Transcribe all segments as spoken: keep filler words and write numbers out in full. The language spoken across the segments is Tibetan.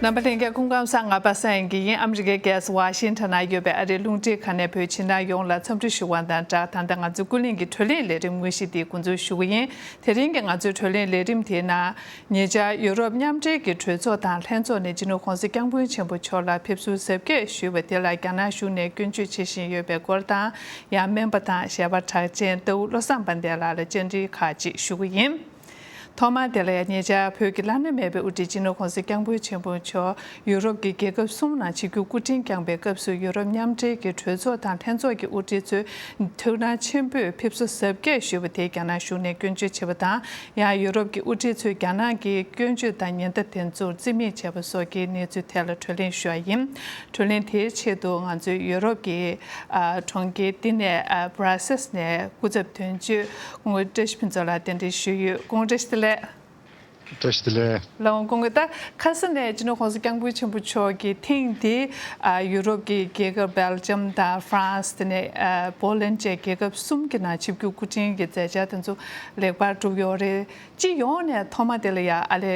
རྣམ་པ་ལྷན་རྒྱས་སྐུ་ཁམས་བཟང་། ང་པ་སངས་དབྱངས་སྐྱིད་ཡིན། ཨ་མི་རི་ཀའི་རྒྱལ་ས་ཝ་ཤིང་ཊོན་ན་ཡོད་པའི་ཨ་རིའི་རླུང་འཕྲིན་ཁང་ནས་བོད་ཕྱི་ནང་ཡོངས་ལ་འཚམས་འདྲི་ཞུ་བ་དང་སྦྲགས། ད་ལྟ་ང་ཚོའི་ཀུན་གླེང་གི་བགྲོ་གླེང་ལས་རིམ་དངོས་གཞི་འདི་འགོ་འཛུགས་ཞུ་གི་ཡིན། དེ་རིང་གི་ང་ཚོའི་བགྲོ་གླེང་ལས་རིམ་དེའི་ནང་། ཉེ་ཆར་ཡུ་རོབ་མཉམ་འབྲེལ་གྱི་གྲོས་ཚོགས་དང་ལྷན་ཚོགས་ནས་སྤྱི་ནོར་༸གོང་ས་༸སྐྱབས་མགོན་ཆེན་པོ་མཆོག་ལ་ཕེབས་བསུ་གཟབ་རྒྱས་ཞུས་པ་དེ་ལ་རྒྱ་ནག་གཞུང་ནས་སྐྱོན་བརྗོད་བྱེད་བཞིན་ཡོད་པའི་སྐོར་དང་། ཡང་སྨན་པ་དང་གཞས་པ་གྲགས་ཅན་རྟའུ་བློ་བཟང་དཔལ་ལྡན་ལགས་ལ་བཅར་འདྲི་ཁག་ཅིག་ཞུ་གི་ཡིན། ཐོག་མར་དེ་ལ་ཡང་ཉེ་ཆར་བོད་ཀྱི་བླ་ན་མེད་པའི་དབུ་ཁྲིད་སྤྱི་ནོར་༸གོང་ས་༸སྐྱབས་མགོན་ཆེན་པོ་མཆོག་ཡུ་རོབ་ཀྱི་རྒྱལ་ཁབ་གསུམ་ནང་ཆིབས་བསྒྱུར་སྐུ་ཕྲེང་བསྐྱངས་པའི་སྐབས་སུ། ཡུ་རོབ་མཉམ་འབྲེལ་གྱི་གྲོས་ཚོགས་དང་ལྷན་ཚོགས་ཀྱི་དབུ་ཁྲིད་ཚོས་ཐུགས་སྣང་ཆེན་པོས་ཕེབས་བསུ་གཟབ་རྒྱས་ཞུས་པ་དེ་རྒྱ་ནག་གཞུང་ནས་སྐྱོན་བརྗོད་བྱས་པ་དང་། ཡང་ཡུ་རོབ་ཀྱི་དབུ་ཁྲིད་ཚོས་རྒྱ་ནག་གི་སྐྱོན་བརྗོད་དང་ཉེན་བརྡ་དེ་ཚོར་རྩིས་མེད་བྱས་པ་སོགས་ཀྱི་གནས་ཚུལ་ཐད་ལ་བགྲོ་གླེང་ཞུ་བ་ཡིན། བགྲོ་གླེང་དེའི་ཆེད་དུ་ང་ཚོས་ཡུ་རོབ་ཀྱི་ཨ་གྲོང་ཁྱེར་འདི་ནས་ཨ་བྷ་ར་སེལ་ནས་སྐུ་ཚབ་དོན་གཅོད་སྐུ་ངོ་བཀྲ་ཤིས་ཕུན་ཚོགས་ལགས་གདན་འདྲེན་ཞུས་ཡོད། སྐུ་ངོ་བཀྲ་ཤིས་བདེ་ལེགས། བཀྲ་ཤིས་བདེ་ལེགས། ལགས་འོང་། སྐུ་ངོ། ད་ཁ་སང་ནས་སྤྱི་ནོར་༸གོང་ས་༸སྐྱབས་མགོན་ཆེན་པོ་མཆོག་གིས་ཐེངས་འདིའི་ཨ་ཡུ་རོབ་ཀྱི་རྒྱལ་ཁབ་སྦེལ་ཇམ་དང་ཧྥ་རན་སི། དེ་ནས་ཨ་པོ་ལན་བཅས་རྒྱལ་ཁབ་གསུམ་གྱི་ནང་ཆིབས་བསྒྱུར་སྐུ་ཕྲེང་གི་མཛད་འཆར་དེ་ཚོ་ལེགས་པར་གྲུབ་ཡོད་རེད། སྤྱི་ཡོངས་ནས་ཐོག་མ་དེ་ལ་ཡ་ཨ་ལས་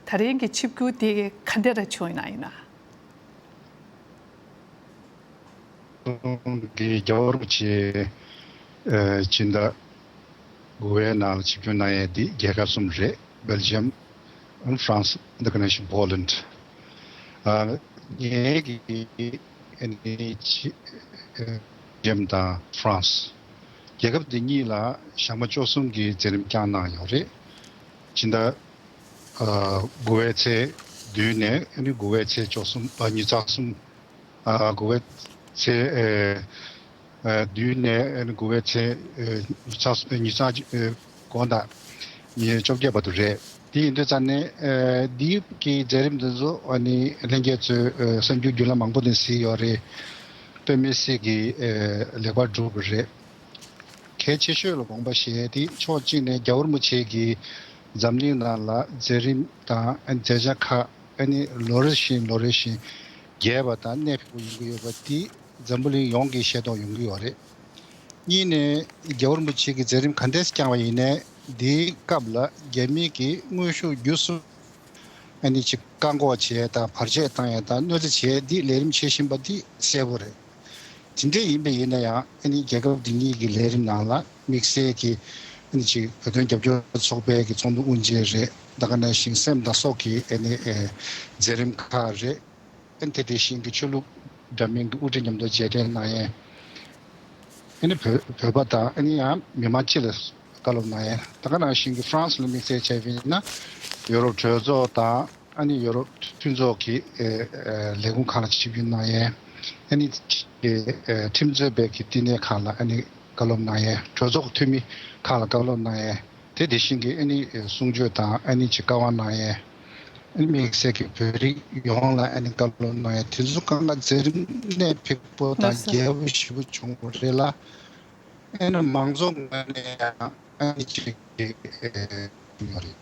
ད་རིང་གི་ཆིབས་བསྒྱུར་དེ་ག་འདྲ་བྱུང་ཡོད་ན་ཡིན་ན། གི་རྒྱལ་བ་རིན་པོ་ཆེ་ཨ་སྤྱི་ཟླ་དགུ་པའི་ནང་ལ་ཆིབས་བསྒྱུར་གནང་ཡས་འདི་རྒྱལ་ཁབ་གསུམ་རེད། སྦེལ་ཇམ། ཧྥ་རན་སི། འདི་ག་ནང་བཞིན་པོ་ལན། ཨ་ངས་ཀྱི་ཨ་ནི་ཆི་ཨ་སྦེལ་ཇམ་དང་ཧྥ་རན་སི་རྒྱལ་ཁབ་འདི་གཉིས་ལ་ཞག་མ་བཅུ་གསུམ་གྱི་མཛད་རིམ་བསྐྱངས་གནང་ཡོད་རེད། སྤྱི་ཟླ་ཨ་དགུ་པའི་ཚེས་བདུན་ནས་ཨ་ནི་དགུ་པའི་ཚེས་བཅུ་གསུམ། ཨ་ཉི་ཤུ་རྩ་གསུམ། ཨ་དགུ་པའི་ཚེས་ཨ་ཨ་བདུན་ནས་ཨ་ནི་དགུ་པའི་ཚེས་ཨ་ཉི་ཤུ་རྩ་གསུམ། ཨ་ཉི་ཤུ་རྩ་གཅིག། ཨ་དགོང་དག་ཉིན་བཅོ་བརྒྱད་བར་དུ་རེད། དེ་ཡིན་དུས་ཙང་ནས་ཨ་འདི་གི་མཛད་རིམ་འདི་ཚོ་ཨ་ནི་ལྷན་རྒྱས་ཚོས་ཨ་གསར་འགྱུར་བརྒྱུད་ལམ་མང་པོ་ནས་གཟིགས་ཡོད་རེད། དཔེ་མི་སྲིད་ཀྱི་ཨ་ལེགས་པར་གྲུབ་པ་རེད། གལ་ཆེ་ཤོས་ལ་དགོངས་པ་བཞེས་ཏེ། ཕྱོགས་གཅིག་ནས་རྒྱལ་བ་རིན་པོ་ཆེ་གིས་འཛམ་གླིང་ནང་ལ་མཛད་རིམ་དང་མཛད་འཆར་ཁག་ཨ་ནི་ལོ་རེ་བཞིན་ལོ་རེ་བཞིན་རྒྱས་པ་དང་གནད་འཕིགས་པ་ཡོང་གི་ཡོད་པ་འདི་འཛམ་བུ་གླིང་ཡོངས་ཀྱིས་ཤེས་རྟོགས་ཡོང་གི་ཡོད་རེད། གཉིས་ནས་རྒྱལ་བ་རིན་པོ་ཆེ་གིས་མཛད་རིམ་ག་འདྲས་བསྐྱངས་པ་ཡིན་ནའི་འདིའི་སྐབས་ལ་རྒྱ་མི་གིས་དངོས་ཤུགས་བརྒྱུད་གསུམ་ཨ་ནི་ཅིག་བཀག་འགོག་བྱེད་ཡས་དང་བར་ཆད་བཏང་ཡས་དང་གནོད་འཚེ་བྱེད་ཡས་འདི་ལས་རིམ་བྱེད་བཞིན་པ་འདི་གསལ་པོ་རེད། དེ་འདྲ་ཡིན་པ་ཡིན་ན་ཡང་ཨ་ནི་རྒྱལ་ཁབ་འདི་གཉིས་ཀྱི་ལས་རིམ་ནང་ལ་དམིགས་བསལ་གྱི་ཨ་ནི་ཅིག་བོད་དོན་རྒྱབ་སྐྱོར་ཚོགས་པའི་གི་ཚོགས་འདུ་དབུ་འབྱེད་རེད། ད་ག་ནང་བཞིན་སེམས་དང་སྲོག་གི་ཨ་ནི་ཨེ་མཛད་རིམ་ཁག་རེད། ཨ་ནི་དེ་དེ་བཞིན་གྱི་ཆོས་ལུགས་འདྲ་མིན་གྱི་དབུ་ཁྲིད་མཉམ་དུ་མཇལ་འཕྲད་གནང་ཡས། ཨ་ནི་བོད་བོད་པ་དང་ཨ་ནི་ཡང་མི་མང་སྤྱི་ལ་བཀའ་སློབ་གནང་ཡས། ད་ག་ནང་བཞིན་གྱི་ཧྥ་རན་སི་ལ་དམིགས་བསལ་བྱས་པ་ཡིན་ན་ཡུ་རོབ་གྲོས་ཚོགས་དང་། ཨ་ནི་ཡུ་རོབ་མཐུན་ཚོགས་ཀྱི་ཨེ་ཨེ་ལས་ཁུངས་ཁག་ལ་ཆིབས་བསྒྱུར་གནང་ཡས། ཨ་ནི་ཨེ་ཁྲིམས་རྩོད་པའི་གི་བསྟི་གནས་ཁག་ལ་ཨ་ནི་བཀའ་སློབ་གནང་ཡས། གྲོས་ཚོགས་འཐུས་མི་ཁག་ལ་བཀའ་སློབ་གནང་ཡས། དེ་དེ་བཞིན་གྱི་ཨ་ནི་ཨེ་གསུང་ཆོས་དང་ཨ་ནི་ཅིག་བཀའ་དབང་གནང་ཡས། ཨ་ནི་དམིགས་བསལ་གྱི་བོད་རིགས་ཡོངས་ལ་ཨ་ནི་བཀའ་སློབ་གནང་ཡས། དེ་ཚོ་གང་ག་མཛད་རིམ་གནད་འཕིགས་པོ་དང་རྒྱས་པོ་ཞེ་པོ་བྱུང་བ་རེད་ལ། ཨ་ནི་མང་ཚོགས་ངོས་ནས་ཡང་ཨ་ནི་ཅིག་ཨེ་ཡོད་རེད།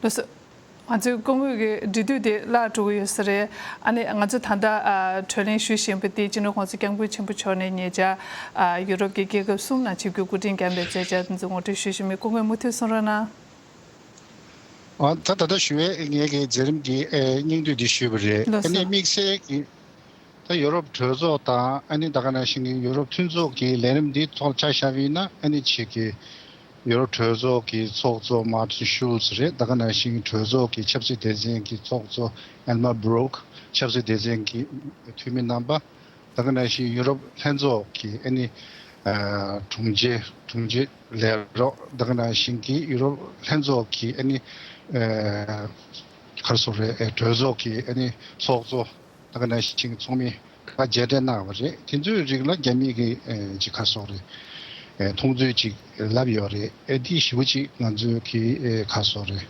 ལགས་སོ། ང་ཚོའི་སྐུ་ངོ་གི་འབྲེལ་མཐུད་དེ་བརླག་འགྲོ་གི་ཡོད་ས་རེད། ཨ་ནི་ང་ཚོ་ད་ལྟ་ཨ་བགྲོ་གླེང་ཞུ་བཞིན་པ་དེ་སྤྱི་ནོར་༸གོང་ས་༸སྐྱབས་མགོན་ཆེན་པོ་མཆོག་ནས་ཉེ་ཆར་ཨ་ཡུ་རོབ་ཀྱི་རྒྱལ་ཁབ་གསུམ་ནང་ཆིབས་བསྒྱུར་སྐུ་ཕྲེང་བསྐྱངས་པའི་མཛད་འཆར་དེ་ཚོ་ངོ་སྤྲོད་ཞུ་བཞིན་པའི་སྐུ་ངོ་མུ་མཐུད་གསུང་རོགས་གནང་། ཨ་ད་ད་ལྟ་ཞུ་བའི་ངེད་ཀྱི་མཛད་རིམ་གྱི་ཨེ་སྙིང་བསྡུས་འདི་ཞུས་པ་རེད། ལགས་སོ། ཨ་ནི་དམིགས་བསལ་གྱི་ད་ཡུ་རོབ་གྲོས་ཚོགས་དང་ཨ་ནི་ད་ག་ནང་བཞིན་གྱི་ཡུ་རོབ་མཐུན་ཚོགས་ཀྱི་ལས་རིམ་འདིའི་ཐོག་ཆ་བཞག་པ་ཡིན་ན། ཨ་ནི་ཕྱིས་ཀྱི་ཡུ་རོབ་གྲོས་ཚོགས་ཀྱི་ཚོགས་གཙོ་མར་ཏིན་ཤུལ་ཚ་རེད། ད་ག་ནང་བཞིན་གྱི་གྲོས་ཚོགས་ཀྱི་ཆབ་སྲིད་སྡེ་ཚན་གྱི་ཚོགས་གཙོ་ཨེལ་མར་བྷ་རོག་ཆབ་སྲིད་སྡེ་ཚན་གྱི་འཐུས་མི་རྣམ་པ། ད་ག་ནང་བཞིན་ཡུ་རོབ་ལྷན་ཚོགས་ཀྱི་ཨ་ནི་ཨ་དྲུང་ཆེ་དྲུང་ཆེ་ལས་རོགས། ད་ག་ནང་བཞིན་གྱི་ཡུ་རོབ་ལྷན་ཚོགས་ཀྱི་ཨ་ནི་ཨ་ག་རེ་ཟེར་དགོས་རེད། ཨ་གྲོས་ཚོགས་ཀྱི་ཨ་ནི་ཚོགས་གཙོ། ད་ག་ནང་བཞིན་ཚོགས་མི་ཁག་མཇལ་འཕྲད་གནང་བ་རེད། དེ་ཚོའི་རིགས་ལ་རྒྱ་མི་གི་ཨེ་ཅིག་ག་རེ་ཟེར་དགོས་རེད། ཨེ་མཐོང་ཚུལ་ཅིག་ལབ་ཡོད་རེད། ཨེ་འདི་ཞེ་པོ་ཅིག་ང་ཚོའི་གི་ཨེ་ག་རེ་ཟེར་དགོས་རེད།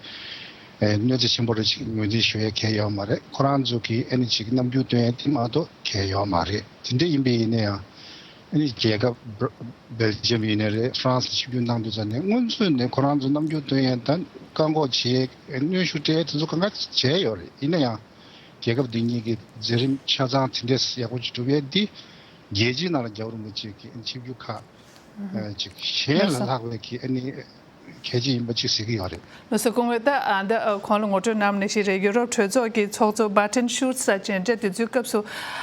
ཨེ་གནོད་འཚེ་ཆེན་པོ་རེ་ཅིག་ངོས་འཛིན་ཞུ་ཡ་གང་ཡང་ཡོད་མ་རེད། ཁོ་རང་ཚོ་གི་ཨེ་ནི་ཅིག་རྣམ་འགྱུར་སྟོན་ཡ་དེ་མ་གཏོགས་གང་ཡང་ཡོད་མ་རེད། དེ་འདྲ་ཡིན་པ་ཡིན་ན་ཡང་ཨེ་ནི་རྒྱལ་ཁབ་སྦེལ་ཇམ་ཡིན་ནའི་རེད། ཧྥ་རན་སི་ཆིབས་བསྒྱུར་གནང་དུས་ཙམ་ནས་སྔོན་ཚུད་ནས་ཁོ་རང་ཚོ་རྣམ་འགྱུར་སྟོན་ཡ་དང་བཀག་འགོག་བྱེད་ཡ། གནོན་ཤུགས་སྤྲད་ཡ་དེ་ཚོ་གང་ག་བྱས་ཡོད་རེད། ཡིན་ན་ཡང་རྒྱལ་ཁབ་འདི་གཉིས་ཀྱི་མཛད་རིམ་ཆ་ཚང་དེ་འདྲས་ཡག་པོ་ཅིག་གྲུབ་ཡས་འདི་རྒྱལ་སྤྱིའི་ནང་ལ་རྒྱལ་བ་རིན་པོ་ཆེ་གི་ཆིབས་བསྒྱུར་ཁག་ཨ་ཅིག་གཞན་ལས་ལྷག་པའི་གི་ཨ་ནི་ གལ་ཆེ་ཡིན་པ་ཅིག་གཟིགས་ཀྱི་ཡོད་རེད། ལགས་སོ། སྐུ་ངོ། ད་ཨ་ད་ཨ་གོང་ལ་ངོ་སྤྲོད་གནང་བ་ནང་བཞིན་རེད། ཡུ་རོབ་གྲོས་ཚོགས་ཀྱི་ཚོགས་གཙོ་མར་ཏིན་ཤུལ་ཚ་མཇལ་འཕྲད་དེ་ཚོའི་སྐབས་སུ།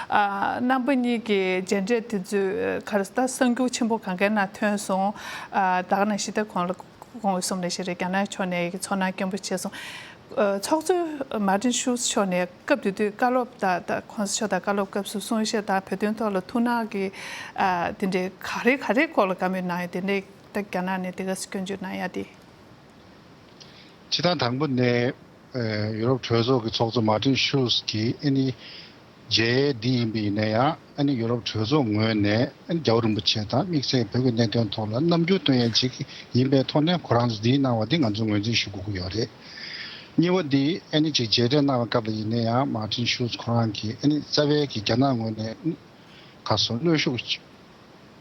ཨ་རྣམ་པ་གཉིས་ཀྱི་མཇལ་འཕྲད་དེ་ཚོས་ག་རེ་ཟེར། ད་གསར་འགྱུར་ཆེན་པོ་གང་གའི་ནང་ཐོན་སོང་། ཨ་ད་ག་ནང་བཞིན་ད་གོང་ལ་སྐུ་ངོས་གསུངས་ནང་བཞིན་རེད། རྒྱ་ནག་ཕྱོགས་ནས་ཀྱི་ཚོར་སྣང་སྐྱེན་པོ་བྱས་སོང་། ཨ་ཚོགས་གཙོ་མར་ཏིན་ཤུལ་ཚ་མཆོག་ནས་སྐབས་དེ་དུས་བཀའ་སློབ་དང་། ད་གོང་ས་མཆོག་དང་བཀའ་སློབ་སྐབས་སུ་གསུང་བཤད་དང་བོད་དོན་ཐོག་ལ་ཐུགས་སྣང་གི་ཨ་དེ་འདྲའི་ག་རེ་ག་རེ་སྐོར་ལ་བཀའ་མོལ་གནང་ཡོད། དེ་འདྲའི་ད་རྒྱ་ནག་ནས་དེ་ག་ཚོད་སྐྱོན་བརྗོད་གནང་ཡ་དེ། སྤྱིར་བཏང་དང་པོ་ནས་ཨ་ཡུ་རོབ་གྲོས་ཚོགས་ཀྱི་ཚོགས་གཙོ་མར་ཏིན་ཤུལ་ཚ་གི་ཨ་ནི་མཇལ་ཡས་འདི་ཡིན་པ་ཡིན་ན་ཡང་། ཨ་ནི་ཡུ་རོབ་གྲོས་ཚོགས་ངོས་ནས་ཨ་ནི་རྒྱལ་བ་རིན་པོ་ཆེ་དང་དམིགས་བསལ་བོད་ཀྱི་གནད་དོན་ཐོག་ལ་རྣམ་འགྱུར་སྟོན་ཡས་ཅིག་ཡིན་པའི་ཐོག་ནས་ཁོ་རང་ཚོ་འདི་གནང་བ་འདི་ང་ཚོ་ངོས་འཛིན་ཞུ་དགོས་ཀྱི་ཡོད་རེད། གཉིས་པ་འདི་ཨ་ནི་ཅིག་མཇལ་འཕྲད་གནང་བའི་སྐབས་ལ་ཡིན་ན་ཡང་། མར་ཏིན་ཤུལ་ཚ་ཁོ་རང་གིས་ཨ་ནི་རྩ་བའི་གི་རྒྱ་ནག་ངོས་ནས་ག་སོ་གནོན་ཤུགས་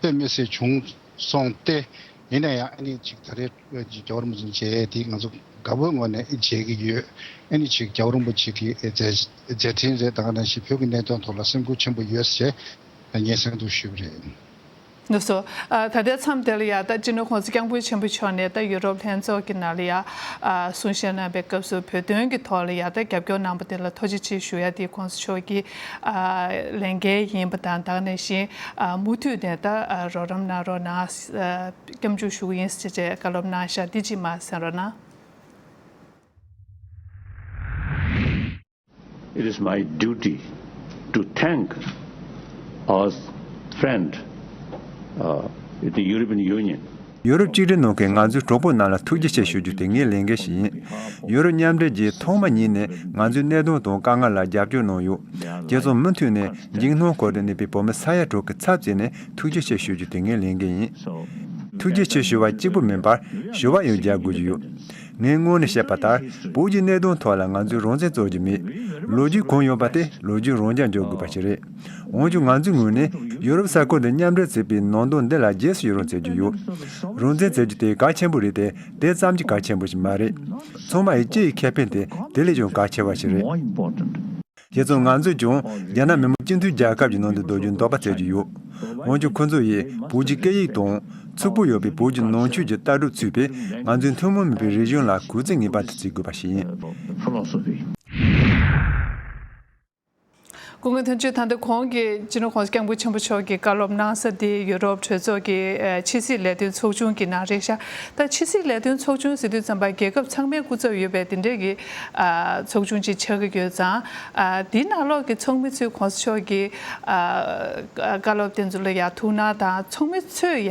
དཔེ་མི་སྲིད་བྱུང་སོང་སྟེ། ཡིན་ན་ཡང་ཨ་ནི་ཅིག་ད་རེས་རྒྱལ་བ་རིན་པོ་ཆེ་མཇལ་ཡས་དེ་ང་ཚོ་དགའ་པོའི་ངོས་ནས་མཇལ་གྱི་ཡོད། ཨ་ནི་ཅིག་རྒྱལ་བ་རིན་པོ་ཆེ་གི་མཛད་མཛད་འཕྲིན་རེད། ད་ག་ནང་བཞིན་བོད་ཀྱི་གནད་དོན་ཐོག་ལ་སེམས་ཁུར་ཆེན་པོ་ཡོད་ཅེས་སྙན་སེང་ཐུགས་ཞུས་པ་རེད། ལགས་སོ། ཨ་ད་ལྟའི་མཚམས་དེ་ལ་ཡ་ད་སྤྱི་ནོར་༸གོང་ས་༸སྐྱབས་མགོན་ཆེན་པོ་མཆོག་ནས་ད་ཡུ་རོབ་ལྷན་ཚོགས་ཀྱི་ནང་ལ་ཡ་ཨ་གསུང་བཤད་གནང་བའི་སྐབས་སུ་བོད་དོན་གྱི་ཐོག་ལ་ཡ་ད་རྒྱབ་སྐྱོར་གནང་བ་དེ་ལ་ཐུགས་རྗེ་ཆེ་ཞུ་ཡ་དེ་༸གོང་ས་མཆོག་གི་ཨ་ལས་འགན་ཡིན་པ་དང་། ད་ག་ནང་བཞིན་ཨ་མུ་མཐུད་ནས་ད་ཨ་རོགས་རམ་གནང་རོགས་གནང་། ཨ་སྐྱབས་འཇུག་ཞུ་གི་ཡིན་ཟེར་བྱས་བཀའ་སློབ་གནང་ཤག་འདི་གཅིག་མར་གསན་རོགས་གནང་། It is my duty to thank our friend, uh, in the European Union. ཡུ་རོབ་གཅིག་སྒྲིལ་ནང་གི་ང་ཚོའི་གྲོགས་པོ་རྣམས་ལ་ཐུགས་རྗེ་ཆེ་ཞུ་རྒྱུ་དེ་ངའི་ལས་འགན་ཞིག་ཡིན། ཡུ་རོབ་མཉམ་འབྲེལ་གྱིས་ཐོག་མ་ཉིད་ནས་ང་ཚོའི་གནད་དོན་དང་དཀའ་ངལ་ལ་རྒྱབ་སྐྱོར་གནང་ཡོད། དེ་ཙམ་མུ་མཐུད་ནས་འཇིགས་སྣང་སྐོར་དུ་གནས་པའི་བོད་མི་ས་ཡ་དྲུག་གི་ཚབ་བྱས་ནས་ཐུགས་རྗེ་ཆེ་ཞུ་རྒྱུ་དེ་ངའི་ལས་འགན་ཡིན། ཐུགས་རྗེ་ཆེ་ཞུ་བ་གཅིག་པུ་མིན་པར་ཞུ་བ་ཡང་རྒྱག་དགོས་ཀྱི་ཡོད། ངས་སྔོན་ནས་བཤད་པ་ལྟར། བོད་ཀྱི་གནད་དོན་ཐོག་ལ་ང་ཚོས་རང་བཙན་རྩོད་ཀྱི་མེད། ལོ་རྒྱུས་གང་ཡོད་པ་དེ་ལོ་རྒྱུས་རང་འཇགས་འཇོག་དགོས་པ་ཞིག་རེད། འོན་ཀྱང་ང་ཚོའི་ངོས་ནས་ཡུ་རོབ་ས་ཁུལ་དུ་མཉམ་འབྲེལ་བྱས་པའི་ནང་དོན་འདི་ལ་རྗེས་སུ་ཡི་རང་བྱེད་ཀྱི་ཡོད། རང་བཙན་རྩོད་རྒྱུ་དེ་གལ་ཆེན་པོ་རེད་དེ། དེ་ཙམ་གྱིས་གལ་ཆེན་པོ་ཞིག་མ་རེད། ཚང་མ་ཡི་སྤྱི་ཡི་ཁེ་ཕན་དེ་དེ་ལས་ཀྱང་གལ་ཆེ་བ་ཞིག་རེད། དེ་ཙམ་ང་ཚོས་ཀྱང་རྒྱ་ནག་མི་དམངས་སྤྱི་མཐུན་རྒྱལ་ཁབ་ཀྱི་ནང་དུ་སྡོད་རྒྱུའི་འདོད་པ་བརྩི་གི་ཡོད། འོན་ཀྱང་ཁོ་ཚོ་ཡིས་བོད་ཀྱི་སྐད་ཡིག་དང་ཕྱུག་པོ་ཡོད་པའི་བོད་ཀྱི་ནང་ཆོས་ཀྱི་ལྟ་གྲུབ་ཚུད་པའི་ང་ཚོའི་ཐུན་མོང་མིན་པའི་རིག་གཞུང་ལ་གུས་བརྩི་ངེས་པར་དུ་བརྩི་དགོས་པ་ཞིག་ཡིན། སྐུ་ངོ་དོན་གཅོད། ད་ལྟ་གོང་གི་སྤྱི་ནོར་༸གོང་ས་༸སྐྱབས་མགོན་ཆེན་པོ་མཆོག་གིས་བཀའ་སློབ་གནང་ས་དེ་ཡུ་རོབ་གྲོས་ཚོགས་ཀྱི་ཨ་ཕྱི་སྲིད་ལས་དོན་ཚོགས་ཆུང་གི་ནང་རེད་ཤག་ད་ཕྱི་སྲིད་ལས་དོན་ཚོགས་ཆུང་ཟེར་དུས་ཙམ་པ་རྒྱལ་ཁབ་ཚང་མའི་སྐུ་ཚབ་ཡོད་པའི་དེ་འདྲའི་གི་ཨ་ཚོགས་ཆུང་ཅིག་ཆགས་ཀྱི་ཡོད་ཙང་། ཨ་དེའི་ནང་ལོགས་ཀྱི་ཚོགས་མི་ཚོས་༸གོང་ས་མཆོག་གི་ཨ་བཀའ་སློབ་དེ་ཚོ་ལ་ཡ་ཐུགས་སྣང་དང་། ཚོགས་མི་ཚོས་ཡ་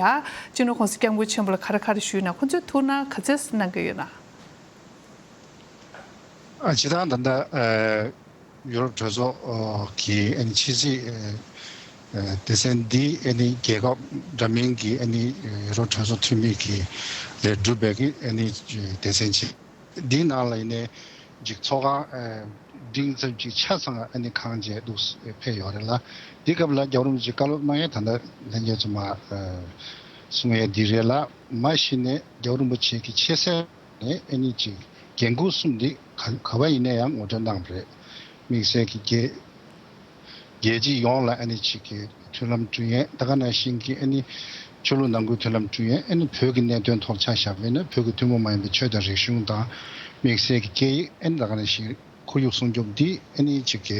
སྤྱི་ནོར་༸གོང་ས་༸སྐྱབས་མགོན་ཆེན་པོ་ལ་ག་རེ་ག་རེ་ཞུས་ན། ཁོ་ཚོས་ཐུགས་སྣང་ག་ཚད་གནང་གི་ཡོད་ན། ཨ་སྤྱིར་བཏང་ད་ལྟ་ཨ་ཡུ་རོབ་གྲོས་ཚོགས་ཀྱི་ཨ་ནི་ཕྱི་སྲིད་ཨ་སྡེ་ཚན་འདི་ཨ་ནི་རྒྱལ་ཁབ་འདྲ་མིན་གྱི་ཨ་ནི་ཡུ་རོབ་གྲོས་ཚོགས་འཐུས་མི་གིས་ལས་གྲུབ་པའི་གི་ཨ་ནི་སྡེ་ཚན་ཅིག་འདིའི་ནང་ལ་ཡིན་ནའི་ཅིག་ཚོགས་ཁང་ཨ་འབྲིང་ཙམ་ཅིག་ཆ་ཚང་ཨ་ནི་ཁང་བཅས་འདུག་ཕེབས་ཡོད་རེད་ལ། འདི་སྐབས་ལ་རྒྱལ་བ་རིན་པོ་ཆེ་བཀའ་སློབ་གནང་ཡས་ད་ལྟ་ལྷན་རྒྱས་ཚོ་མ་གསུང་ཡས་འདི་རེད་ལ། མ་གཞི་ནས་རྒྱལ་བ་རིན་པོ་ཆེ་གི་ཆེ་སེམས་ནས་ཨ་ནི་ཅིག་འགན་ཁུར་གསུམ་འདི་ག་ག་བ་ཡིན་ན་ཡང་ངོ་སྤྲོད་གནང་བ་རེད། དམིགས་བསལ་གྱི་རྒྱལ་རྒྱལ་སྤྱི་ཡོངས་ལ་ཨ་ནི་ཅིག་གི་མཐུན་ལམ་བསྐྲུན་ཡས། ད་ག་ནང་བཞིན་གྱི་ཨ་ནི་ཆོས་ལུགས་ནང་ཁུལ་མཐུན་ལམ་བསྐྲུན་ཡས། ཨ་ནི་བོད་ཀྱི་གནད་དོན་ཐོག་ཆ་བཞག་པ་ཡིན་ན་བོད་ཀྱི་ཐུན་མོང་མ་ཡིན་པའི་ཆོས་དང་རིག་གཞུང་དང་། དམིགས་བསལ་གྱི་སྐད་ཡིག་ཨ་ནི་ད་ག་ནང་བཞིན་ཁོར་ཡུག་སྲུང་སྐྱོབ་འདི་ཨ་ནི་ཅིག་གི་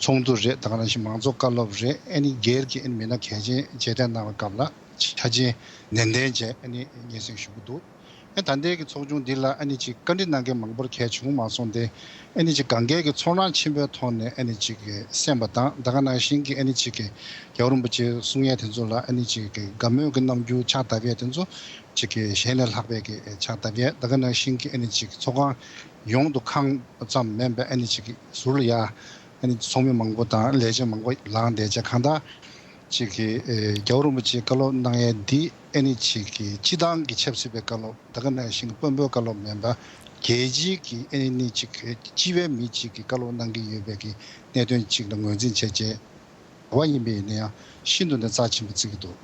ཚོགས་འདུ་རེད། ད་ག་ནང་བཞིན་མང་གཙོ་བཀའ་སློབ་རེད། ཨ་ནི་སྒེར་གྱི་ཨ་ནི་མི་སྣ་གལ་ཆེན་མཇལ་འཕྲད་གནང་བའི་སྐབས་ལ་ཆ་རྐྱེན་ནན་ཏན་བྱས་ཨ་ནི་སྙན་སེང་ཞུ་གི་འདུག་ཨ་ད་ལྟའི་གི་ཚོགས་ཆུང་འདི་ལ་ཨ་ནི་ཅིག་བཀའ་འདྲི་གནང་མཁན་མང་པོར་གལ་བྱུང་མ་སོང་སྟེ། ཨ་ནི་ཅིག་སྒང་གའི་གི་ཚོར་སྣང་ཆེན་པོའི་ཐོག་ནས་ཨ་ནི་ཅིག་གི་གསན་པ་དང་། ད་ག་ནང་བཞིན་གྱི་ཨ་ནི་ཅིག་གི་རྒྱལ་བ་རིན་པོ་ཆེ་གསུང་ཡས་དེ་ཚོ་ལ་ཨ་ནི་ཅིག་གི་དགའ་མོས་ཀྱི་རྣམ་འགྱུར་ཕྱག་བཏབ་ཡས་དེ་ཚོ་ཅིག་གི་གཞན་ལས་ལྷག་པའི་གི་ཕྱག་བཏབ་ཡས། ད་ག་ནང་བཞིན་གྱི་ཨ་ནི་ཅིག་ཚོགས་ཁང་ཡོངས་སུ་ཁང་ཙམ་མིན་པའི་ཨ་ནི་ཅིག་གི་ཟུར་ལ་ཡ་ཨ་ནི་ཚོགས་མི་མང་པོ་དང་ལས་བྱེད་མང་པོ་ལངས་བསྡད་བྱས། གང་ལྟར་ཅིག་གི་ཨེ་རྒྱལ་བ་རིན་པོ་ཆེའི་བཀའ་སློབ་གནང་ཡས་འདི་ཨ་ནི་ཅིག་གི་སྤྱི་བཏང་གི་ཆབ་སྲིད་པའི་བཀའ་སློབ། ད་ག་ནང་བཞིན་དཔོན་པོའི་བཀའ་སློབ་མིན་པ། རྒྱལ་སྤྱིའི་གི་ཨ་ནི་ཅིག་གི་སྤྱི་པའི་མི་ཅིག་གི་བཀའ་སློབ་གནང་གི་ཡོད་པའི་གི་གནད་དོན་ཅིག་ལ་ངོས་འཛིན་བྱས་བྱས། ག་བ་ཡིན་པ་ཡིན་ན་ཡང་ཤིན་ཏུ་ནས་རྩ་ཆེན་པོ་བརྩི་གི་འདུག་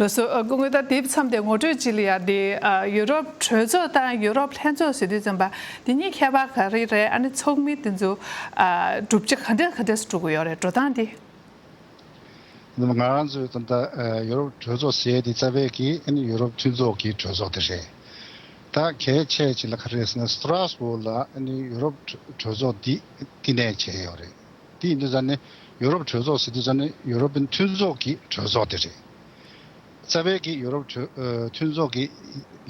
ལགས་སོ། ཨ་སྐུ་ངོ། ད་དེའི་མཚམས་དེ་ངོ་སྤྲོད་ཅིག་ལ་ཡ། དེ་ཨ་ཡུ་རོབ་གྲོས་ཚོགས་དང་ཡུ་རོབ་ལྷན་ཚོགས་ཟེར་དུས་ཙམ་པ་དེ་གཉིས་ཁྱད་པར་ག་རེ་རེད། ཨ་ནི་ཚོགས་མི་དེ་ཚོ་ཨ་གྲུབ་ཆ་ག་འདྲ་ག་འདྲ་སེ་འགྲོ་གི་ཡོད་རེད། འགྲོ་སྟངས་དེ། ང་རང་ཚོའི་ད་ལྟ་ཡུ་རོབ་གྲོས་ཚོགས་ཟེར་དེ་རྩ་བའི་གི་ཨ་ནི་ཡུ་རོབ་མཐུན་ཚོགས་ཀྱི་གྲོས་ཚོགས་དེ་རེད། ད་གལ་ཆེ་ཅིག་ལ་ག་རེ་ཟེར་ན། སི་ཏྲ་སྦུག་ལ་ཨ་ནི་ཡུ་རོབ་གྲོས་ཚོགས་འདི་བསྟི་གནས་བྱས་ཡོད་རེད། དེ་ཡིན་དུས་ཙང་ནས་ཡུ་རོབ་གྲོས་ཚོགས་ཟེར་དུས་ཙང་ནས་ཡུ་རོབ་པན་མཐུན་ཚོགས་ཀྱི་གྲོས་ཚོགས་དེ་རེད། རྩ་བའི་གི་ཡུ་རོབ་གྲོས་ཨ་མཐུན་ཚོགས་ཀྱི་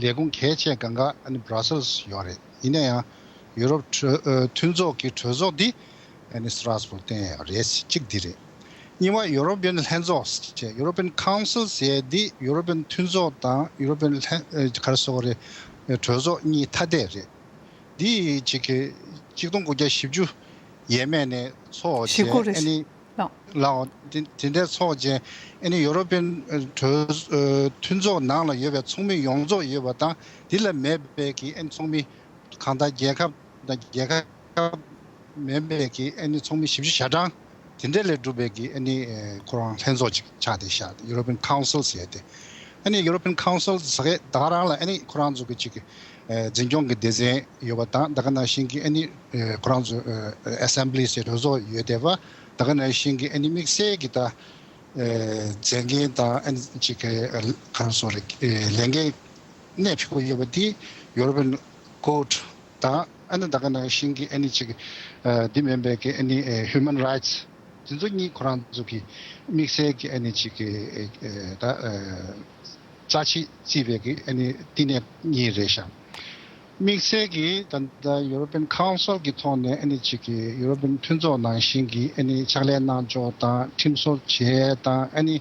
ལས་ཁུངས་གལ་ཆེ་སྒང་ག་ཨ་ནི་བྷ་ར་སེལ་སི་ཡོད་རེད། ཡིན་ན་ཡང་ཡུ་རོབ་གྲོས་ཨ་མཐུན་ཚོགས་ཀྱི་གྲོས་ཚོགས་འདི་ཨ་ནི་སི་ཏྲ་སྦུག་བསྟན་ཡོད་རེད། གཅིག་འདི་རེད། གཉིས་པ་ཡུ་རོབ་པན་ལྷན་ཚོགས་ཟེར། ཡུ་རོབ་པན་ཁའུན་སིལ་ཟེར་འདི་ཡུ་རོབ་པན་མཐུན་ཚོགས་དང་ཡུ་རོབ་པན་ལྷན་ཨ་ག་རེ་ཟེར་དགོས་རེད། གྲོས་ཚོགས་གཉིས་ཐ་དད་རེད། འདི་གཅིག་གི་གཅིག་སྟོང་དགུ་བརྒྱ་བཞི་བཅུ་ཡས་མས་ནས་ཚོགས་བཞི་བྱས། དགུ་རེ་ཨ་ནི་ལགས། ལའོ་དེ་དེ་འདྲའི་ཚོགས་བྱས། ཨ་ནི་ཡུ་རོབ་པན་གྲོས་ཨ་མཐུན་ཚོགས་ནང་ལ་ཡོད་པའི་ཚོགས་མི་ཡོངས་རྫོགས་ཡོད་པ་དང་། འདི་ལ་མེད་པའི་གི་ཨ་ནི་ཚོགས་མི་གང་ལྟར་རྒྱལ་ཁབ་དང་རྒྱལ་ཁབ་མིན་པའི་གི་ཨ་ནི་ཚོགས་མི་བཞི་བཅུ་ཞེ་གྲངས་དེ་འདྲ་ལས་གྲུབ་པའི་གི་ཨ་ནི་ཨེ་ཁོ་རང་ལྷན་ཚོགས་ཅིག་ཆགས་བསྡད་ཤག European Council ཟེར་ཏེ། ཨ་ནི་European Council ཟེར་མཁན་ད་ག་རང་ལ་ཨ་ནི་ཁོ་རང་ཚོ་གི་ཅིག་ཨེ་འཛིན་སྐྱོང་གི་སྡེ་ཚན་ཡོད་པ་དང་། ད་ག་ནང་བཞིན་གི་ཨ་ནི་ཨེ་ཁོ་རང་ཚོ་ཨེ་Assembly ཟེར་གྲོས་ཚོགས་ཡོད་བསྡད་པ། ད་ག་ནང་བཞིན་གི་ཨ་ནི་དམིགས་བསལ་གི་ད་ཨེ་མཛད་འགན་དང་ཨ་ནི་ཅིག་གི་ཨེ་ག་རེ་ཟེར་དགོས་རེད། ཨེ་ལས་འགན་གནད་འཕིགས་པོ་ཡོད་པ་དེ་European Court དང་། ཨ་ནི་ད་ག་ནང་བཞིན་གྱི་ཨ་ནི་ཅིག་ཨ་འདི་མིན་པའི་གི་ཨ་ནི་ཨེ་Human Rights དེ་ཚོ་གཉིས་ཁོ་རང་ཚོ་གི་དམིགས་བསལ་གྱི་ཨ་ནི་ཅིག་གི་ཨེ་ཨེ་ད་ཨེ་རྩ་ཆེ་བརྩིས་པའི་གི་ཨ་ནི་བསྟི་གནས་གཉིས་རེད་ཤག་དམིགས་བསལ་གྱི་ད་ལྟ་European Council གི་ཐོག་ནས་ཨ་ནི་ཅིག་གི་ཡུ་རོབ་པན་མཐུན་ཚོགས་ནང་བཞིན་གྱི་ཨ་ནི་ཕྱག་ལས་གནང་ཕྱོགས་དང་། ཁྲིམས་བཟོ་བྱེད་དང་། ཨ་ནི་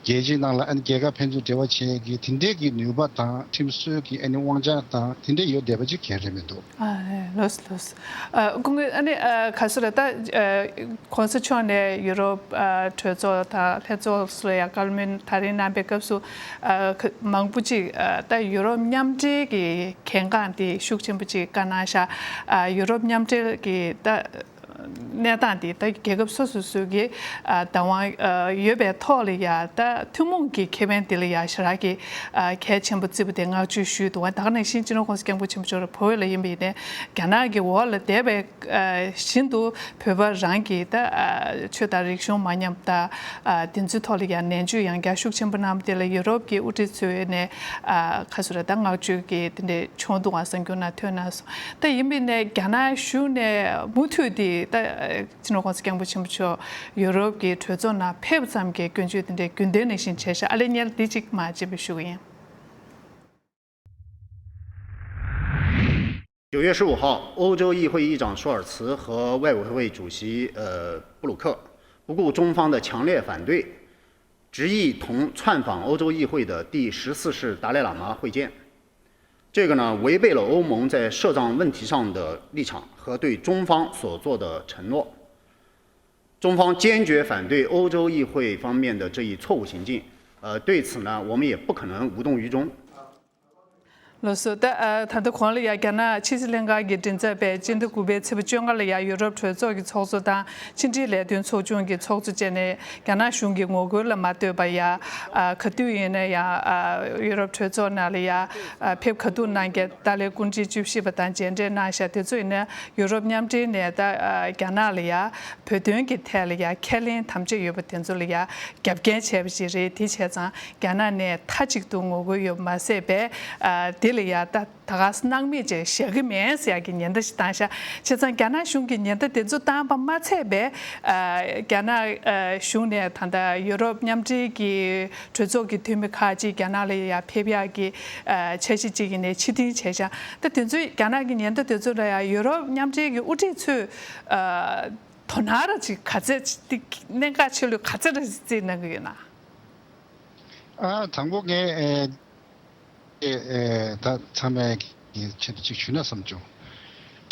རྒྱལ་སྤྱིའི་ནང་ལ་ཨ་ནི་རྒྱལ་ཁབ་ཕན་ཚུན་འབྲེལ་བ་བྱེད་ཀྱི་དེ་འདྲའི་གི་ནུས་པ་དང་ཁྲིམས་བཟོའི་གི་ཨ་ནི་དབང་ཆ་དང་དེ་འདྲ་ཡོད་བསྡད་པ་ཅིག་ག་རེ་མི་འདུག་ཨ་ལོས་ལོས། ཨ་སྐུ་ངོ་ཨ་ནི་ཨ་ག་སུ་ར་ད་ཨ་གོང་ས་མཆོག་ནས་ཡུ་རོབ་ཨ་གྲོས་ཚོགས་དང་ལྷན་ཚོགས་སུ་ལ་ཡང་བཀའ་མོལ་ད་རིང་གནང་པའི་སྐབས་སུ་ཨ་ཁ་མང་པོ་ཅིག་ཨ་ད་ཡུ་རོབ་མཉམ་འབྲེལ་གྱི་གལ་འགངས་དེ་ཤུགས་ཆེན་པོ་ཅིག་བཀའ་གནང་ཤག་ཨ་ཡུ་རོབ་མཉམ་འབྲེལ་གྱི་ད། གནས་སྟངས་འདི་ད་རྒྱལ་ཁབ་སོ་སོ་སོ་གི་ཨ་བདག་དབང་ཨ་ཡོད་པའི་ཐོག་ལ་ཡ་ད་ཐུན་མོང་གི་ཁེ་ཕན་འདི་ལ་ཡ་ཞེ་དྲག་གི་ཨ་གལ་ཆེན་པོ་བརྩི་བ་དེ་བསྔགས་བརྗོད་ཞུས་འདུག་བ། ད་ག་ནང་བཞིན་སྤྱི་ནོར་༸གོང་ས་༸སྐྱབས་མགོན་ཆེན་པོ་མཆོག་ར་བོད་ལ་ཡིན་པ་ཡིན་ནའི་རྒྱ་ནག་གི་འོག་ལ་བསྡད་པའི་ཨ་བཞིན་དུ་བོད་པ་རང་གི་ད་ཨ་ཆོས་དང་རིག་གཞུང་མ་ཉམས་པ་དང་ཨ་དེ་ཚོའི་ཐོག་ལ་ཡ་ནན་བརྗོད་ཡང་བསྐྱར་ཤུགས་ཆེན་པོ་གནང་བ་དེ་ལ་ཡུ་རོབ་ཀྱི་དབུ་ཁྲིད་ཚོས་ནས་ཨ་ཁ་སུ་ར་ད་བསྔགས་བརྗོད་ཀྱི་དེ་འདྲའི་བྱུང་འདུག་བ། གསར་འགྱུར་ནང་ཐོན་གནང་སོང་། ད་ཡིན་པ་ཡིན་ནའི་རྒྱ་ནག་གཞུང་ནས་མུ་མཐུད་དེ་ད་སྤྱི་ནོར་༸གོང་ས་༸སྐྱབས་མགོན་ཆེན་པོ་མཆོག་ཡུ་རོབ་ཀྱི་གྲོས་ཚོགས་ནང་ཕེབས་ཙམ་གྱི་སྐྱོན་བརྗོད་དེ་འདྲའི་རྒྱུན་ལྡན་ནང་བཞིན་བྱས་ཤག་ཨ་ལེ་ཉལ་འདི་གཅིག་མ་བརྗེད་པ་ཞུ་གི་ཡིན། 九月十五号，欧洲议会议长舒尔茨和外委会主席呃布鲁克不顾中方的强烈反对，执意同窜访欧洲议会的第十四世达赖喇嘛会见。这个呢，违背了欧盟在涉藏问题上的立场和对中方所做的承诺。中方坚决反对欧洲议会方面的这一错误行径。呃，对此呢，我们也不可能无动于衷。 ལགས་སོ། ད་ད་ལྟ་གོང་ལ་ཡ་རྒྱ་ནག་ཕྱི་སྲིད་ལྷན་ཁང་གི་མགྲིན་ཚབ་པས་སྤྱི་ཟླ་དགུ་པའི་ཚེས་པ་བཅོ་ལྔ་ལ་ཡ་ཡུ་རོབ་གྲོས་ཚོགས་ཀྱི་ཚོགས་གཙོ་དང་ཕྱི་འབྲེལ་ལས་དོན་ཚོགས་ཆུང་གི་ཚོགས་གཙོ་བཅས་ནས་རྒྱ་ནག་གཞུང་གི་ངོ་རྒོལ་ལ་མ་ལྟོས་པར་ཡ་ག་དུས་ཡིན་ན་ཡང་ཡུ་རོབ་གྲོས་ཚོགས་ནང་ལ་ཡ་ཕེབས་ག་འདུག་གནང་མཁན་ཏཱ་ལའི་སྐུ་ཕྲེང་བཅུ་བཞི་པ་དང་མཇལ་འཕྲད་གནང་ཤག་དེ་ཚོ་ཡིན་ན་ཡུ་རོབ་མཉམ་འབྲེལ་ནས་ད་རྒྱ་ནག་ལ་ཡ་བོད་དོན་གྱི་ཐད་ལ་ཡ་ཁས་ལེན་དམ་བཅའ་ཡོད་པ་དེ་ཚོ་ལ་ཡ་རྒྱབ་འགལ་བྱས་པ་ཞིག་རེད། དེ་བྱས་ཙང་། རྒྱ་ནག་ནས་མཐའ་གཅིག་ཏུ་ངོ་རྒོལ་ཡོད་མ་ཟད་པས། ཨ་དེ་ལ་ཡ་ད་ད་ག་སྣང་མེད་ཅིག་བཞག་གི་མེད་ཟེར་ཡག་གི་ཉེན་བརྡ་ཞིག་བཏང་ཤག་བྱས་ཙང་རྒྱ་ནག་གཞུང་གིས་ཉེན་བརྡ་དེ་ཚོ་བཏང་པ་མ་ཚད་པས། ཨ་རྒྱ་ནག་ཨ་གཞུང་ནས་ད་ལྟ་ཡུ་རོབ་མཉམ་འབྲེལ་གྱི་གྲོས་ཚོགས་ཀྱི་འཐུས་མི་ཁག་ཅིག་རྒྱ་ནག་ལ་ཡ་ཕེབས་ཡག་གི་ཨ་འཆར་གཞི་ཅིག་ཡིན་ནའི་ཕྱིར་འཐེན་བྱས་ཤག་ད་དེ་ཚོའི་རྒྱ་ནག་གི་ཉེན་བརྡ་དེ་ཚོ་ལ་ཡ་ཡུ་རོབ་མཉམ་འབྲེལ་གྱི་དབུ་ཁྲིད་ཚོས་ཨ་དོ་སྣང་ར་ཅིག་ག་ཚད་ཅིག་གནད་འགག་ཆེ་ལོས་ག་ཚད་ར་ཅིག་བརྩིས་གནང་གི་ཡོད་ན། ཨ་དང་པོ་ངས་ཨེ་ཨེ་ད་ཚང་མས་ཀྱི་ཆེད་དུ་ཅིག་ཞུས་ན་བསམ་བྱུང་།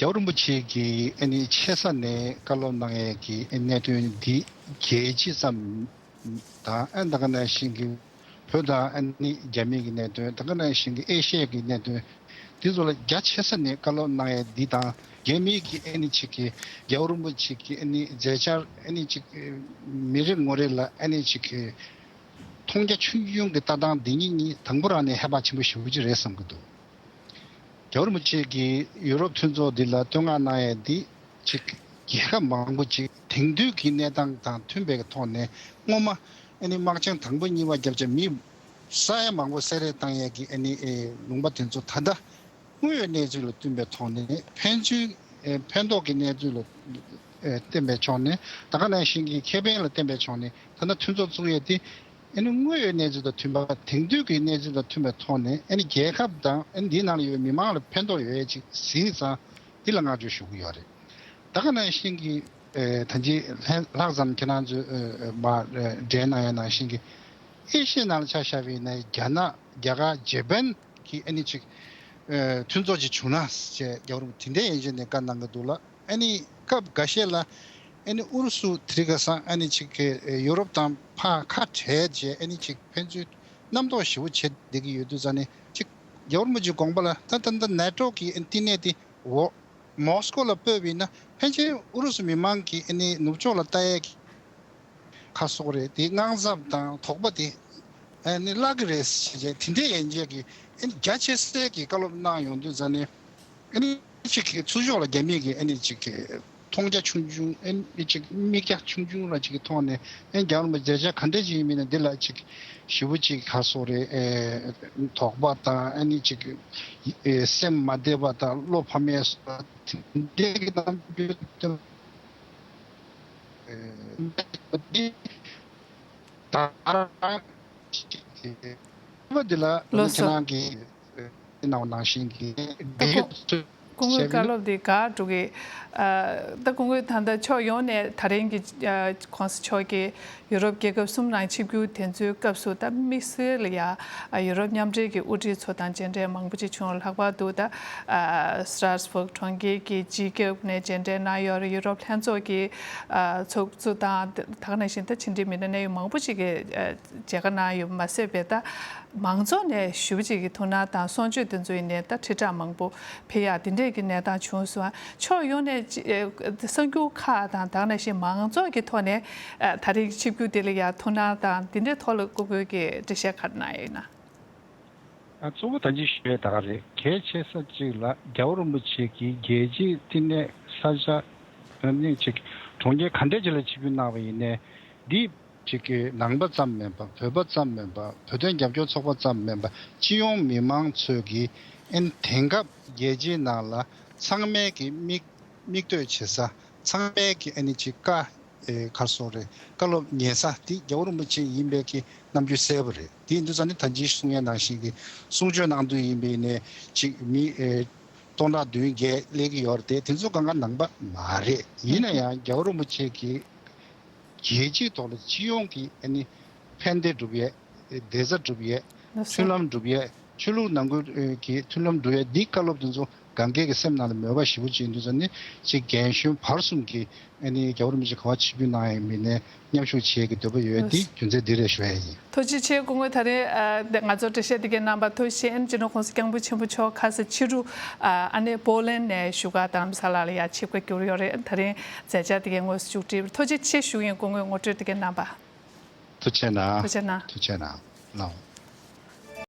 རྒྱལ་བ་རིན་པོ་ཆེ་གིས་ཨ་ནི་ཆེ་ས་ནས་བཀའ་སློབ་གནང་ཡས་ཀྱི་ཨེ་གནད་དོན་འདི་རྒྱལ་སྤྱི་ཙམ་དང་། ཨ་ད་ག་ནང་བཞིན་གྱི་བོད་དང་ཨ་ནི་རྒྱ་མི་གི་གནད་དོན། ད་ག་ནང་བཞིན་གྱི་ཨེ་ཤི་ཡ་གི་གནད་དོན་འདི་ཚོ་ལ་རྒྱ་ཆེ་ས་ནས་བཀའ་སློབ་གནང་ཡས་འདི་དང་། རྒྱ་མི་གི་ཨ་ནི་ཅིག་གི་རྒྱལ་བ་རིན་པོ་ཆེ་གི་ཨ་ནི་མཛད་འཆར་ཨ་ནི་ཅིག་མི་རེ་ངོ་རེ་ལ་ཨ་ནི་ཅིག་གི་མཐོང་རྒྱ་ཆུང་ཆུང་གི་ལྟ་སྟངས་འདི་གཉིས་གཉིས་དང་པོ་རང་ནས་ཧེ་བག་ཆེན་པོ་ཞེ་པོ་ཅིག་རེད་བསམ་གྱི་འདུག་རྒྱལ་བ་རིན་པོ་ཆེ་གིས་ཡུ་རོབ་མཐུན་ཚོགས་འདི་ལ་བསྟོད་བསྔགས་གནང་ཡས་འདི་ཅིག་རྒྱལ་ཁབ་མང་པོ་ཅིག་དེང་དུས་ཀྱི་གནས་སྟངས་དང་མཐུན་པའི་ཐོག་ནས་སྔོན་མ་ཨ་ནི་དམག་ཆེན་དང་པོ་གཉིས་པ་བརྒྱབ་བྱས་མི་ས་ཡ་མང་པོ་བསད་རེས་བཏང་ཡས་ཀྱི་ཨ་ནི་ཨེ་ལུང་པ་དེ་ཚོ་ད་ལྟ་ དངོས་ཡོད་གནས་ཚུལ་ལ་བསྟུན་པའི་ཐོག་ནས་ཕན་ཚུན་ཨེ་ཕན་ཐོགས་ཀྱི་གནས་ཚུལ་ལ་ཨེ་བརྟེན་པའི་ཕྱོགས་ནས། ད་ག་ནང་བཞིན་གྱི་ཁེ་ཕན་ལ་བརྟེན་པའི་ཕྱོགས་ནས་ད་ལྟ་མཐུན་ཚོགས་བཙུགས་ཡས་དེ་ཨ་ནི་དངོས་ཡོད་གནས་ཚུལ་དང་མཐུན་པ། དེང་དུས་ཀྱི་གནས་ཚུལ་དང་མཐུན་པའི་ཐོག་ནས་ཨ་ནི་རྒྱལ་ཁབ་དང་ཨ་ནི་འདིའི་ནང་ལ་ཡོད་པའི་མི་མང་ལ་ཕན་ཐོགས་ཡོད་ཡས་ཅིག་ཟིན་ཙང་འདི་ལ་བསྔགས་བརྗོད་ཞུ་གི་ཡོད་རེད། ད་ག་ནང་བཞིན་གྱི་ཨེ་ད་ཅི་ལྷན་ལྷག་ཙམ་ཁྱེད་རང་ཚོས་ཨེ་ཨེ་མར་ཨེ་འགྲེལ་གནང་ཡ་ནང་བཞིན་གྱི་ཨེ་ཤི་ཡའི་ནང་ལ་ཆ་བཞག་པ་ཡིན་ན་རྒྱ་ནག་རྒྱ་གར་ཇེ་པན་གྱི་ཨ་ནི་ཅིག་ཨེ་མཐུན་ཚོགས་ཅིག་བྱུང་ན་ཞེས་རྒྱལ་བ་རིན་པོ་ཆེ་དེ་འདྲའི་ཡན་ཆད་ནས་བཀའ་གནང་གི་འདུག་ལ། ཨ་ནི་སྐབས་འགའ་ཤས་ལ་ཨ་ནི་ཨུ་རུ་སུ་དེ་རིང་ཁ་སང་ཨ་ནི་ཅིག་གི་ཡུ་རོབ་དང་ཕར་ཁ་བྲལ་རྗེས་ཨ་ནི་ཅིག་ཕན་ཚུན་རྣམ་རྟོག་ཞེ་པོ་བྱེད་བསྡད་ཀྱི་ཡོད་དུས་ཙང་ནས། ཅིག་རྒྱལ་བ་རིན་པོ་ཆེའི་དགོངས་པ་ལ་ད་ད་ད་ནེ་ཊོ་གི་ཨ་ནི་བསྟི་གནས་དེ་འོ་མོ་སི་ཀོ་ལ་སྤོས་པ་ཡིན་ན་ཕལ་ཆེར་ཨུ་རུ་སུ་མི་མང་གི་ཨ་ནི་ནུབ་ཕྱོགས་ལ་ལྟ་ཡས་ཀྱི་ཁ་སོགས་རེད། དེ་དངངས་འཚབ་དང་དོགས་པ་དེ་ཨ་ནི་བརླག་གི་རེད་ཟེར་བྱས་དེ་འདྲའི་ཡན་ཆད་ཀྱི་ཨ་ནི་རྒྱ་ཆེ་སའི་གི་བཀའ་སློབ་གནང་ཡོང་དུས་ཙང་ནས། ཨ་ནི་ཅིག་གི་ཚུར་ཕྱོགས་ལ་རྒྱ་མི་གི་ཨ་ནི་ཅིག་གི་མཐོང་རྒྱ་ཆུང་ཆུང་། ཨ་ནི་ཅིག་མིག་རྒྱ་ཆུང་ཆུང་ལ་ཅིག་གི་མཐོང་ནས། ཨ་ནི་རྒྱ་ནག་མ་མཇལ་ཆ་ག་འདྲ་ཅིག་ཡིན་མིན་ན་འདི་ལ་ཅིག་ཞེ་པོ་ཅིག་ག་སོགས་རེད། ཨེ་དོགས་པ་དང་ཨ་ནི་ཅིག་ཨེ་སེམས་མ་བདེ་བ་དང་བློ་ཕམ་ཡས་སོགས་དེ་འདྲའི་གི་རྣམ་འགྱུར་སྟོན། ཨེ་འདི་ད་རང་ཅིག་གི་འདི་ལ་ལགས་སོ། ཁྱེད་རང་གི་ནང་ནང་བཞིན་གྱི་ད་འབྲེལ་ཡོད་སྐུ་ངོ་བཀའ་སློབ་འདི་ག་འགྲོ་གི། ཨ་ད་སྐུ་ངོ་ད་ལྟ་ཕྱོགས་ཡོངས་ནས་ད་རིང་གི་ཨ་གོང་ས་མཆོག་གིས་ཡུ་རོབ་རྒྱལ་ཁབ་གསུམ་ནང་ཆིབས་བསྒྱུར་དེ་ཚོའི་སྐབས་སུ། ད་དམིགས་བསལ་ལ་ཡ་ཨ་ཡུ་རོབ་མཉམ་འབྲེལ་གྱི་དབུ་ཁྲིད་ཚོ་དང་མཇལ་འཕྲད་མང་པོ་ཅིག་བྱུང་བ་ལྷག་པར་དུ། ད་ཨ་སི་ཊ་ར་སི་བྷག་གྲོང་ཁྱེར་གྱི་སྤྱི་ཁྱབ་ནས་མཇལ་འཕྲད་གནང་ཡོད་རེད། ཡུ་རོབ་ལྷན་ཚོགས་ཀྱི་ཨ་ཚོགས་གཙོ་དང་། ད་ག་ནང་བཞིན་ད་ཕྱི་འབྲེལ་མི་སྣ་གནད་ཡོད་མང་པོ་ཅིག་གིས་ཨ་མཇལ་ཁ་གནང་ཡོད་མ་ཟད་པའི། ད་མང་ཚོགས་ནས་ཞུ་བ་ཅིག་གི་ཐུགས་སྣང་དང་གསུང་ཆོས་དེ་ཚོ་ཡིན་ནའི་ད་ཁྲི་ཕྲག་མང་པོ་ཕེབས་ཡག་དེ་འདྲས་ཀྱི་གནས་སྟངས་བྱུང་སོང་། ཕྱོགས་ཡོངས་ནས་ཅི་ཨེ་གསར་འགྱུར་ཁག་དང་། ད་ག་ནང་བཞིན་མང་ཚོགས་ཀྱི་ཐོག་ནས་ཨ་ད་རེས་ཆིབས་བསྒྱུར་དེ་ལ་ཡ་ཐུགས་སྣང་དང་དེ་འདྲའི་ཐོག་ལ་སྐུ་ངོ་གིས་འགྲེལ་བཤད་ག་རེ་གནང་ཡོད་ན། ཨ་གཙོ་བོ་ད་ཅི་ཞུ་ཡས་ད་ག་རེད། གལ་ཆེ་ས་གཅིག་ལ་རྒྱལ་བ་རིན་པོ་ཆེ་གིས་རྒྱལ་སྤྱིའི་བསྟི་གནས་ས་ཆ་ཨ་ནི་ཅིག་གྲོང་ཁྱེར་ག་འདྲས་ཅིག་ལ་ཆིབས་བསྒྱུར་གནང་བ་ཡིན་ནའི། འདི་ཅིག་གི་ནང་པ་ཙམ་མིན་པ། བོད་པ་ཙམ་མིན་པ། བོད་དོན་རྒྱབ་སྐྱོར་ཚོགས་པ་ཙམ་མིན་པ། སྤྱི་ཡོངས་མི་མང་ཚོས་ཀྱིས་ཨ་ནི་དེང་སྐབས་རྒྱལ་སྤྱིའི་ནང་ལ་ཚང་མས་ཀྱི་མིག་མིག་ལྟོས་བྱེད་ས། ཚང་མས་ཀྱི་ཨ་ནི་ཅིག་བཀའ་ཨེ་ག་རེ་ཟེར་དགོས་རེད། བཀའ་སློབ་ཉན་ས་དེ་རྒྱལ་བ་རིན་པོ་ཆེ་ཡིན་པའི་གི་རྣམ་འགྱུར་གསལ་པོ་རེད། དེ་ཡིན་དུས་ཙང་ནི་ད་ཅི་གསུང་ཡས་ནང་བཞིན་གྱི་གསུང་ཆོས་གནང་དུས་ཡིན་པ་ཡིན་ནའི་ཅིག་མི་ཨེ་སྟོང་ཕྲག་བདུན་བརྒྱད་སླེབས་ཀྱི་ཡོད་རེད་དེ། དེ་ཚོ་གང་ག་ནང་པ་མ་རེད། ཡིན་ན་ཡང་རྒྱལ་བ་རིན་པོ་ཆེ་གིས་རྒྱལ་སྤྱིའི་ཐོག་ལ་སྤྱི་ཡོངས་ཀྱི་ཨ་ནི་ཕན་བདེ་སྒྲུབ་ཡས། བདེ་རྩ་སྒྲུབ་ཡས། ལགས་སོ། མཐུན་ལམ་སྒྲུབ་ཡས། ཆོས་ལུགས་ནང་ཁུལ་གྱི་མཐུན་ལམ་སྒྲུབ་ཡས། འདི་བཀའ་སློབ་དེ་ཚོ་གང་གས་ཀྱི་སེམས་ནང་ལ་མོས་པ་ཞེ་པོ་ཅིག་ཡིན་དུས་ཙང་ནི་ཅིག་རྒན་གཞོན་བར་གསུམ་གྱིས་ཨ་ནི་རྒྱལ་བ་རིན་པོ་ཆེ་ག་པར་ཆིབས་བསྒྱུར་གནང་ཡས་མིན་ནའི་མཉམ་ཞུགས་བྱེད་ཀྱི་འདོད་པ་ཡོད། ལགས་སོ། འདི་རྒྱུ་མཚན་འདི་རེད་ཞུ་ཡས་ཡིན། ཐུགས་རྗེ་ཆེ། སྐུ་ངོ་ད་རེས་ཨ་ང་ཚོར་འགྲེལ་བཤད་འདི་གའི་གནང་བ་ཐུགས་རྗེ་ཆེ། ཨ་ནི་སྤྱི་ནོར་༸གོང་ས་༸སྐྱབས་མགོན་ཆེན་པོ་མཆོག་ཁ་སང་ཕྱི་དྲོ་ཨ་ནི་པོ་ལན་ནས་བཞུགས་སྒར་རྡ་རམ་ས་ལ་ལ་ཡར་ཆིབས་ཁ་བསྒྱུར་ཡོད་རེད། ད་རིང་མཛད་འཆར་འདི་གའི་དངོས་སུ་མཇུག་སྒྲིལ། ཐུགས་རྗེ་ཆེ་ཞུ་ཡིན། སྐུ་ངོ་ངོ་སྤྲོད་འདི་གའི་གནང་བ། ཐུགས་རྗེ་གནང་། ཐུགས་རྗེ་གནང་། ཐུགས་རྗེ་གནང་། ལགས།